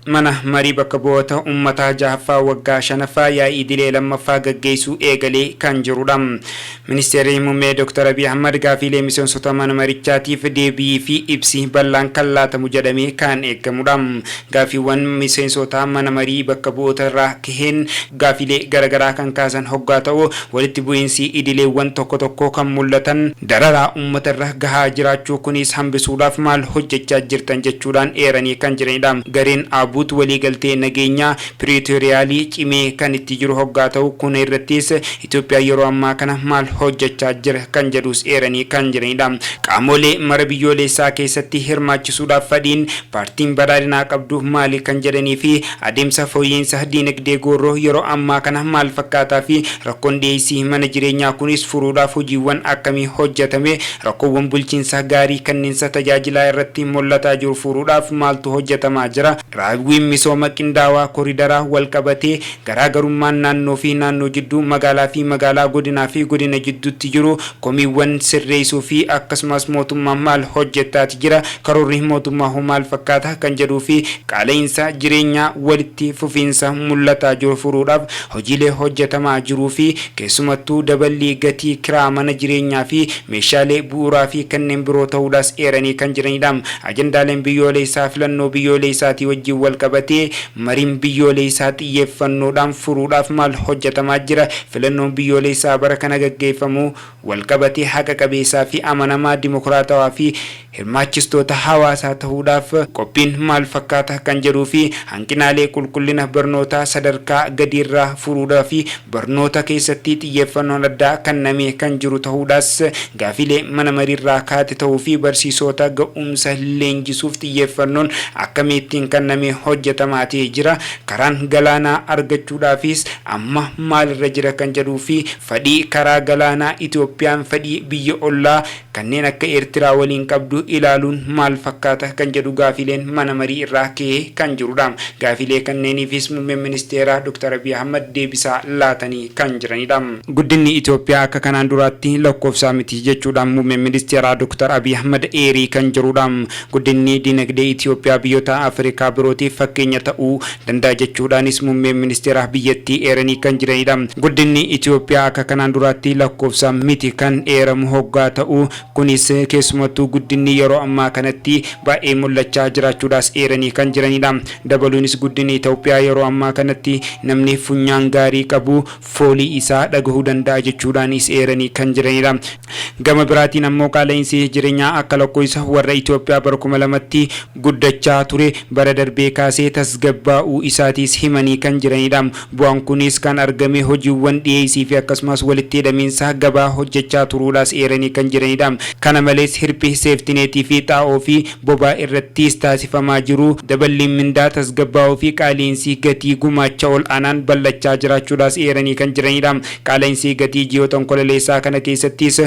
Mana Marii Bakka Bu'oota Ummataa 6ffaa waggaa 5ffaa yaa'ii idilee 2ffaa gaggeessuu eegalee kan jirudha. Ministeerri Muummee Dr. Abiy Ahmad gaafiilee miseensota mana marichaatiif deebii fi ibsi bal'aan kan laatamu jedhamee kan eeggamudha. Gaafiiwwan miseensota mana marii bakka bu'oota irraa kaheen gaafiilee garagaraa kan kaasan hoggaa ta'u, walitti bu'iinsi idileewwan tokko tokko kan mul'atan, dararaa ummata irra gahaa jiraachuu kunis hambisuudhaaf maal hojjechaa jirtan jechuudhaan eeranii kan jiranidha. Gareen ABUT waliigaltee nageenyaa Piriitooriyaalii cimee kan itti jiru hoggaa ta'u, kuna irrattis Itoophiyaan yeroo ammaa kana maal hojjechaa jira kan jedhus eeranii kan jiranidha. Qaamoolee mara biyyooleessaa keessatti hirmaachisuudhaaf fadhiin Paartiin Badhaadhinaa qabdu maali kan jedhanii fi adeemsa fooyya'iinsa diinagdee goorroo yeroo ammaa kana maal fakkaataa fi rakkoon dhiyeessii mana jireenyaa kunis furuudhaaf hojiiwwan akkamii hojjetame, rakkoowwan bulchiinsa gaarii kanniinsa tajaajilaa irratti mul'ataa jiru furuudhaaf maaltu hojjetamaa jira, raawwiin misooma qindaawaa koridaraa walqabatee garaa garummaan naannoo fi naannoo jidduu, magaalaa fi magaalaa, godinaa fi godina jidduutti jiru komiiwwan sirreessuu fi akkasumas mootummaan maal hojjettaati jira, karoorri mootummaa hoo maal fakkaata kan jedhuu fi qaala'iinsa jireenyaa walitti fufiinsa mul'ataa jiru furuudhaaf hojiilee hojjetamaa jiruu fi keessumattuu daballii gatii kiraa mana jireenyaa fi meeshaalee bu'uuraa fi kanneen biroo ta'uudhaas eeranii kan jiranidha. Ajandaaleen biyyooleessaa filannoo biyyooleessaatii wajjin walqabatee Mariin biyyooleessaa xiyyeeffannoodhaan furuudhaaf maal hojjetamaa jira? Filannoon biyyooleessaa bara kana gaggeeffamu walqabatee haqa qabeessaa fi amanamaa, dimokiraatawaa fi hirmaachistoota hawaasaa tahuudhaaf qophiin maal fakkaata kan jedhuu fi hanqinaalee qulqullina barnootaa sadarkaa gadiirraa furuudhaa fi barnoota keessatti xiyyeeffannoon addaa kannamee kan jiru tahuudhaas gaafiilee mana mariirraa kaate tahuu fi barsiisoota ga'umsa leenjisuuf xiyyeeffannoon akkamiittiin kannamee hojjetamaati jira, karaan galaanaa argachuudhaafis amma maalirra jira kan jedhuu fi fadhii karaa galaanaa Itoophiyaan fedhii biyya ollaa kanneen akka Eertiraa waliin qabdu ilaaluun maal fakkaata kan jedhu gaafiileen mana marii irraa ka'ee kan jirudha. Gaafiilee kanneeniifis Muummeen Ministeeraa Dr. Abiy Ahmad deebisaa laatanii kan jiranidha. Guddinni Itoophiyaa akka kanaan duraatti lakkoofsaa miti jechuudhaan Muummeen Ministeeraa Dr. Abiy Ahmad eerii kan jirudha. Guddinni dinagdee Itoophiyaa biyyoota Afrikaa birootiif fakkeenya ta'uu danda'a jechuudhaanis Muummeen Ministeeraa biyyattii eeranii kan jiranidha. Guddinni Itoophiyaa akka kanaan duraatti lakkoofsaan miti kan eeramu hoggaa ta'u, kunis keessumattuu guddinni yeroo ammaa kanatti baay'ee mul'achaa jiraachuudhaas eeranii kan jiranidha. Dabaluunis guddinni Itoophiyaa yeroo ammaa kanatti namni funyaan gaarii qabu foolii isaa dhagahuu danda'a jechuudhaanis eeranii kan jiranidha. Gama biraatiin ammoo qaala'insi jireenyaa akka lakkoofsa warra Itoophiyaa bara 2000tti guddachaa ture bara darbee kaasee tasgabbaa'uu isaatiis himanii kan jiranidha. Bu'aan kunis kan argame hojiiwwan dhiyeessii fi akkasumas walitti hidhamiinsa gabaa hojjechaa turuudhaas eeranii kan jiranidha. Kana malees hirphi seeftineetii fi xaa'oo fi bobaa irrattis taasifamaa jiru, daballiin mindaa tasgabbaa'uu fi qaali'iinsi gatii gumaacha ol'aanaan bal'achaa jiraachuudhaas eeranii kan jiranidha. Qaala'iinsi gatii ji'oota Onkololeessaa kana keessattis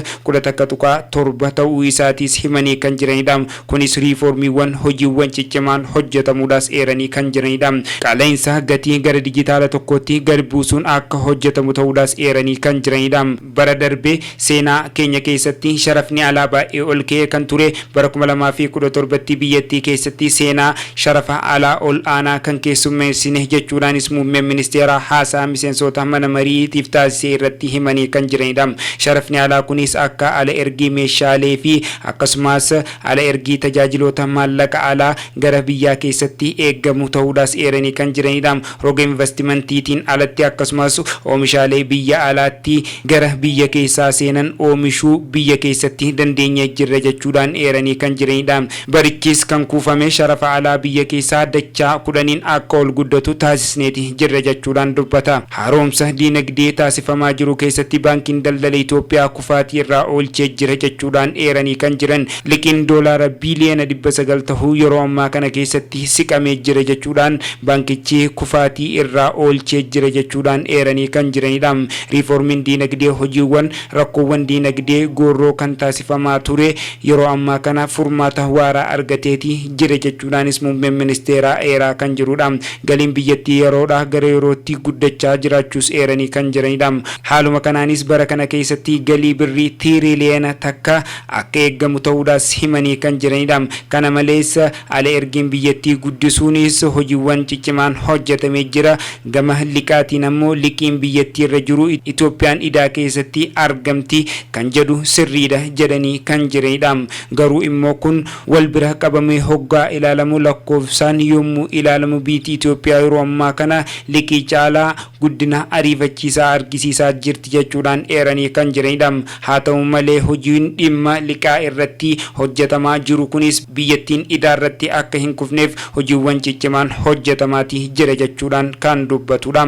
11.7 ta'uu isaatiis himanii kan jiranidha. Kunis riifoormiiwwan hojiiwwan ciccimaan hojjetamuudhaas eeranii kan jiranidha. Qaala'iinsa gatii gara dijitaala tokkootti gad buusuun akka hojjetamu ta'uudhaas eeranii kan jiranidha. Bara darbe seenaa keenya keessatti sharafni alaa baay'ee ol ka'ee kan ture bara 2017tti biyyattii keessatti seenaa sharafa alaa ol aanaa kan keessummeessine jechuudhaanis muummeen ministeeraa haasaa miseensoota mana mariitiif taasisee irratti himanii kan jiranidha. Sharafni alaa kunis akka ala ergii meeshaalee fi akkasumas ala ergii tajaajiloota maallaqa alaa gara biyyaa keessatti eeggamu ta'uudhaas eeranii kan jiranidha. Roga invastimantiitiin alatti akkasumas oomishaalee biyya alaatti gara biyya keessaa seenan oomishuu biyya keessatti dandeenyee jirra jechuudhaan eeranii kan jiranidha. Barichis kan kuufame sharafa alaa biyya keessaa dachaa 10n akka ol guddatu taasisneeti jirra jechuudhaan dubbata. Haaromsa diinagdee taasifamaa jiru keessatti Baankiin Daldala Itoophiyaa kufaatii irraa oolchee jira jechuudhaan eeranii kan jiran liqiin doolaara biiliyoona 900 tahu yeroo ammaa kana keessatti siqamee jira jechuudhaan baankichi kufaatii irraa oolchee jira jechuudhaan eeranii kan jiranidha. Riifoormiin diinagdee hojiiwwan rakkoowwan diinagdee goorroo kan taasifamaa ture yeroo ammaa kana furmaata waaraa argateeti jira jechuudhaanis muummeen ministeeraa eeraa kan jirudha. Galiin biyyattii yeroodhaa gara yerootti guddachaa jiraachuus eeranii kan jiranidha. Haaluma kanaanis bara kana keessatti galii birrii tiiriiliyoona takka akka eeggamu ta'uudhaas himanii kan jiranidha. Kana malees ala ergiin biyyattii guddisuun guddisuunis hojiiwwan ciccimaan hojjetamee jira. Gama liqaatiin ammoo liqiin biyyattii irra jiru Itoophiyaan idaa keessatti argamti kan jedhu sirriidha jedhanii kan jiranidha. Garuu immoo kun wal bira qabamee hoggaa ilaalamu, lakkoofsaan yommuu ilaalamu, biyyi Itoophiyaa yeroo ammaa kana liqii caalaa guddina ariifachiisaa argisiisaa jirti jechuudhaan eeranii kan jiranidha. Haa ta'u malee, hojiin dhimma liqaa irratti hojjetamaa jiru kunis biyyattiin idaa irratti akka hin kufneef hojiiwwan ciccimaan hojjetamaati jira jechuudhaan kan dubbatudha.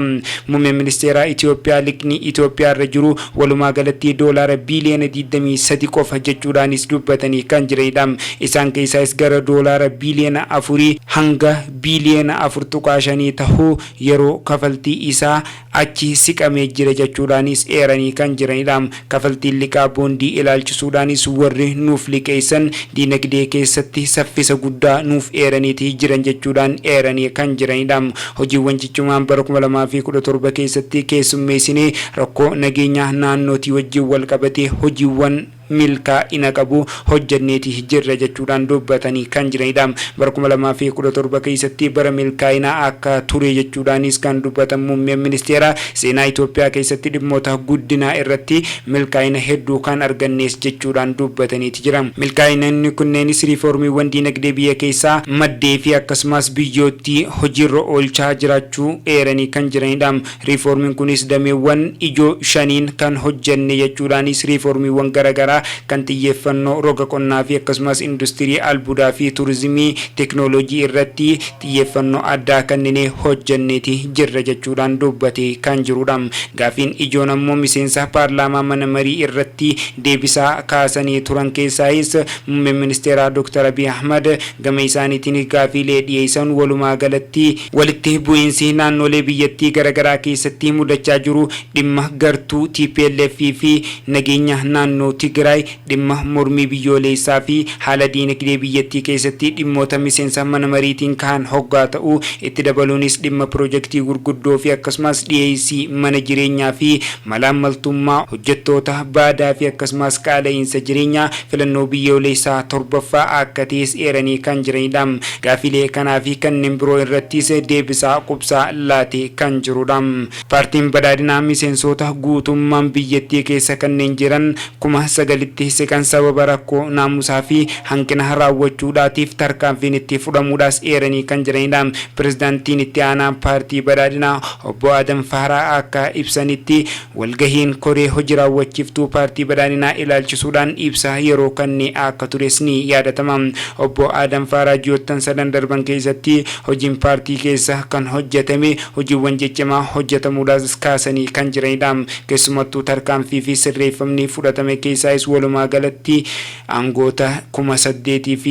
Muummeen ministeeraa Itoophiyaa liqni Itoophiyaa irra jiru walumaa galatti doolaara biiliyoona 23 qofa jechuudhaanis dubbatanii kan jiranidha. Isaan keessaas gara doolaara biiliyoona 4 hanga biiliyoona 4.5 tahuu yeroo kafaltii isaa achi siqamee jira jechuudhaanis eeranii kan jiranidha. Kafaltiin liqaa boondii ilaalchisuudhaanis warri nuuf liqeessan diinagdee keessatti saffisa guddaa nuuf eeraniiti jiran jechuudhaan eeranii kan jiranidha. Hojiiwwan ciccimaan bara 2017 keessatti keessummeessinee rakkoo nageenyaa naannootii wajjin wal qabatee hojiiwwan milkaa'ina qabu hojjenneeti jirra jechuudhaan dubbatanii kan jiranidha. Bara 2017 keessatti bara milkaa'inaa akka ture jechuudhaanis kan dubbatan muummeen ministeeraa, seenaa Itoophiyaa keessatti dhimmoota guddinaa irratti milkaa'ina hedduu kan argannees jechuudhaan dubbataniiti jira. Milkaa'inni kunneenis riiformiiwwan diinagdee biyya keessaa maddee fi akkasumas biyyootti hojiirra oolchaa jiraachuu eeranii kan jiranidha. Riiformiin kunis dameewwan ijoo shaniin kan hojjenne jechuudhaanis riiformiiwwan garaagaraa kan xiyyeeffannoo roga qonnaa fi akkasumas industirii albuudaa fi turizimii teeknooloojii irratti xiyyeeffannoo addaa kenninee hojjenneeti jirra jechuudhaan dubbatee kan jirudha. Gaafiin ijoon ammoo miseensa paarlaamaa mana marii irratti deebisaa kaasanii turan keessaayis muummeen ministeeraa Dr. Abiy Ahmad gama isaaniitiin gaafiilee dhiyeessan walumaa galatti walitti bu'iinsi naannolee biyyattii garaagaraa keessatti mudachaa jiru, dhimma gartuu TPLF fi nageenya naannoo Tigraay, dhimma mormii biyyoolessaa fi haala diinagdee biyyattii keessatti dhimmoota miseensa mana mariitiin kahan hoggaa ta'uu, itti dabaluunis dhimma piroojeektii gurguddoo fi akkasumas dhiyeessii mana jireenyaa fi malaammaltummaa hojjettoota baadaa fi akkasumas qaala'iinsa jireenyaa, filannoo biyyoolessaa torbaffaa akka ta'es eeranii kan jiranidha. Gaafilee kanaa fi kanneen biroo irrattis deebisaa qubsaa laatee kan jirudha. Paartiin Badhaadhinaa miseensota guutummaan biyyattii keessa kanneen jiran 9,000tti siqan sababa rakkoo naamusaa fi hanqina raawwachuudhaatiif tarkaanfiin itti fudhamuudhaas eeranii kan jiranidha. Pirezidaantiin itti aanaa paartii Badhaadhinaa obbo Adam Faaraa akka ibsanitti, walgahiin koree hojii raawwachiiftuu paartii Badhaadhinaa ilaalchisuudhaan ibsa yeroo kennee akka tures ni yaadatama. Obbo Adam Faaraa ji'oottan sadan darban keessatti hojiin paartii keessa kan hojjetame hojiiwwan ciccimaa hojjetamuudhaas kaasanii kan jiranidha. Keessumattuu tarkaanfii fi sirreeffamni fudhatame keessaayis walumaa galatti aangoota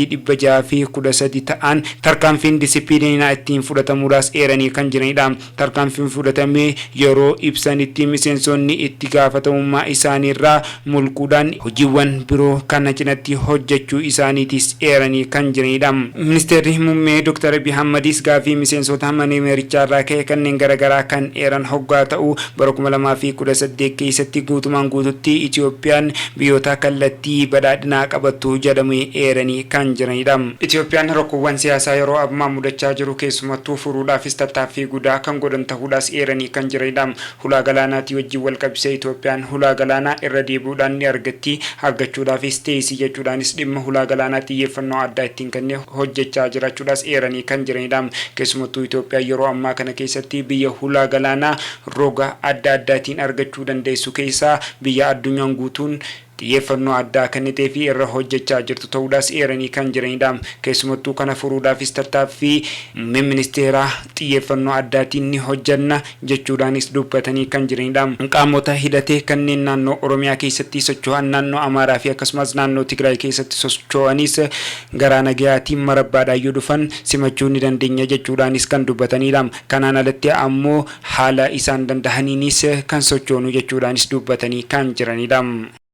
8,613 ta'an tarkaanfiin disipiiliinaa ittiin fudhatamuudhaas eeranii kan jiranidha. Tarkaanfiin fudhatame yeroo ibsanitti miseensonni itti gaafatamummaa isaaniirraa mulquudhaan hojiiwwan biroo kana cinatti hojjechuu isaaniitis eeranii kan jiranidha. Ministeerri muummee Dr. Abiy Ahmadis gaafii miseensota mana marichaarraa ka'e kanneen garaagaraa kan eeran hoggaa ta'u, bara 2018 keessatti guutumaan guututti Itoophiyaan biyyoota kallattii badhaadhinaa qabattu jedhamee eeranii kan jiranidha. Itoophiyaan rakkoowwan siyaasaa yeroo ammaa mudachaa jiru keessumattuu furuudhaafis tattaaffii guddaa kan godhan ta'uudhaas eeranii kan jiranidha. Hulaa galaanaatii wajjin wal qabsee Itoophiyaan hulaa galaanaa irra deebi'uudhaan ni argatti, argachuudhaafis teessii jechuudhaanis dhimma hulaa galaanaa xiyyeeffannoo addaa ittiin kennee hojjechaa jiraachuudhaas eeranii kan jiranidha. Keessumattuu Itoophiyaan yeroo ammaa kana keessatti biyya hulaa galaanaa roga adda addaatiin argachuu dandeessu keessaa biyya addunyaan guutuun xiyyeeffannoo addaa kennitee fi irra hojjechaa jirtu ta'uudhaas eeranii kan jiranidha. Keessumattuu kana furuudhaafis tattaaffii muummeen ministeeraa xiyyeeffannoo addaatiin ni hojjanna jechuudhaanis dubbatanii kan jiranidha. Qaamota hidhatee kanneen naannoo Oromiyaa keessatti socho'an, naannoo Amaaraa fi akkasumas naannoo Tigraay keessatti socho'anis garaa nagayaatiin marabbaadhaan yoo dhufan simachuu ni dandeenya jechuudhaanis kan dubbatanidha. Kanaan alatti ammoo haala isaan dandahaniinis kan sochoonu jechuudhaanis dubbatanii kan jiranidha.